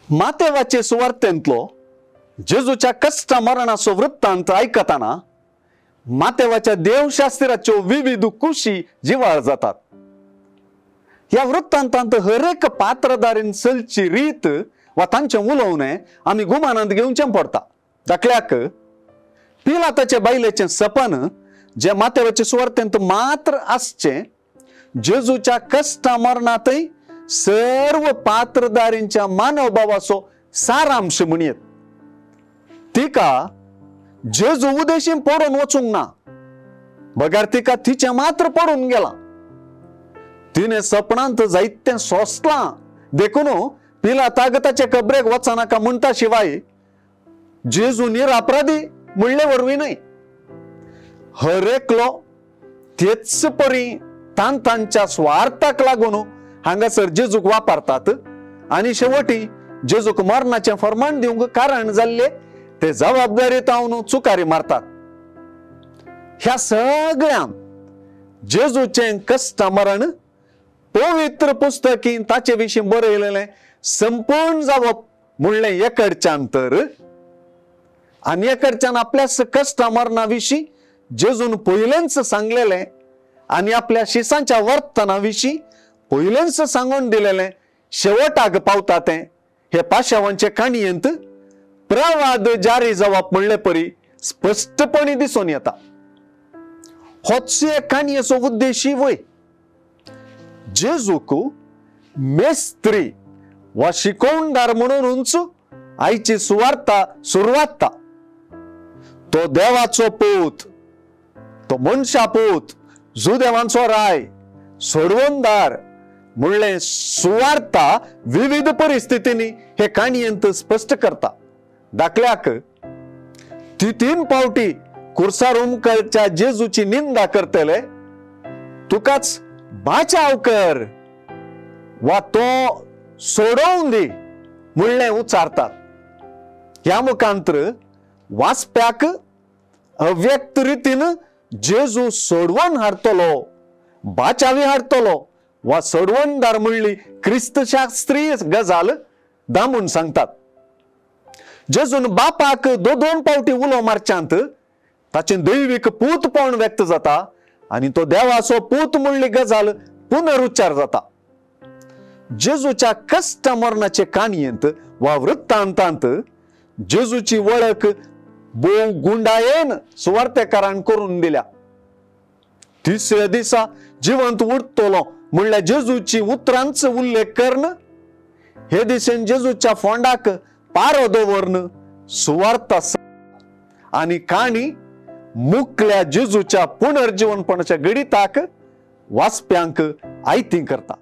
मातेवाचे सुवार्तेंतलो जेजूच्या कश्ट मरणाचो वृत्तांत आयकतना मातेवाच्या देवशास्त्राच्यो विविध कुशी जिवाळ जातात. ह्या वृत्तांतांत हरेक पात्रधारीन चलची रीत वा तांचें उलोवणें आमी गुमानांत घेवचें पडटा. दाखल्याक पिलाताचे बायलेचें सपन जें मातेवाचे सुवार्तेंत मात्र आसचें जेजूच्या कश्ट मरणांतय सर्व पात्रधारींच्या मानवभावाचो सारांश म्हणयेत. तिका जेजू उदेशीन पडून वचूंक ना, बगर तिका तिचें मात्र पडून गेलां. तिणें सपनांत जायतें सोंसलां देखून पिलाताक ताचे कबरेक वचनाका म्हणटा शिवाय जेजू निरापराधी म्हणले वरवीं न्हय. हर एकलो तेच परी तांच्या स्वार्थाक लागून हांगासर जेजूक वापरतात आनी शेवटी जेजूक मरणाचें फर्मान दिवंक कारण जाल्ले ते जबाबदारी तावन चुकारी मारतात. ह्या सगळ्यांत जेजूचें कश्ट मरण पवित्र पुस्तकीन ताचे विशीं बरयलेलें संपूर्ण जावप म्हणलें एकडच्यान तर आनी एकडच्यान आपल्या कश्ट मरणा विशीं जेजून पयलेंच सांगलेलें आनी आपल्या शिसांच्या वर्तना विशीं पयलेंच सांगून दिलेलें शेवटाक पावता तें हे पाशावांचे काणयेंत प्रवाद जारी जावप म्हणले परी स्पश्टपणी दिसून येता. होच हे काणयेचो उद्देशी वय. जेजूक मेस्त्री वा शिकोवणदार म्हणूनच आयची सुवार्ता सुरवात. तो देवाचो पूत, तो मनशा पूत, जुदेवांचो राय, सोडवणदार म्हणलें सुवार्ता विविध परिस्थितींनी हे काणयेंत स्पश्ट करता. दाखल्याक ती तीन पावटी कुर्सार उमकळच्या जेजूची निंदा करतले, तुकाच बाचाव कर वा तो सोडोवन दी म्हणलें उच्चारतात. ह्या मुखांतर वाचप्याक अव्यक्त रितीन जेजू सोडवण हाडटलो, बाचावी हाडटलो वा सोडवणदार म्हणली क्रिस्तशास्त्रीय गजाल दामून सांगतात. जेजून बापाक दोन पावटी उलो मारच्यांत ताचें दैवीक पूतपण व्यक्त जाता आनी तो देवाचो पूत म्हणली गजाल पुनरुच्चार जाता. जेजूच्या कश्ट मरणाचे काणयेंत वा वृत्तांतांत जेजूची वळख भोव गुंडायेन सुवार्तेकारान करून दिल्या. तिसऱ्या दिसा जिवंत उरतलो म्हणल्यार जेजूची उतरांचो उल्लेख करून हे दिसेन जेजूच्या फोंडाक पारो दवरून सुवार्ता आनी काणी मुकल्या जेजूच्या पुनर्जीवनपणाच्या गणिताक वाचप्यांक आयती करता.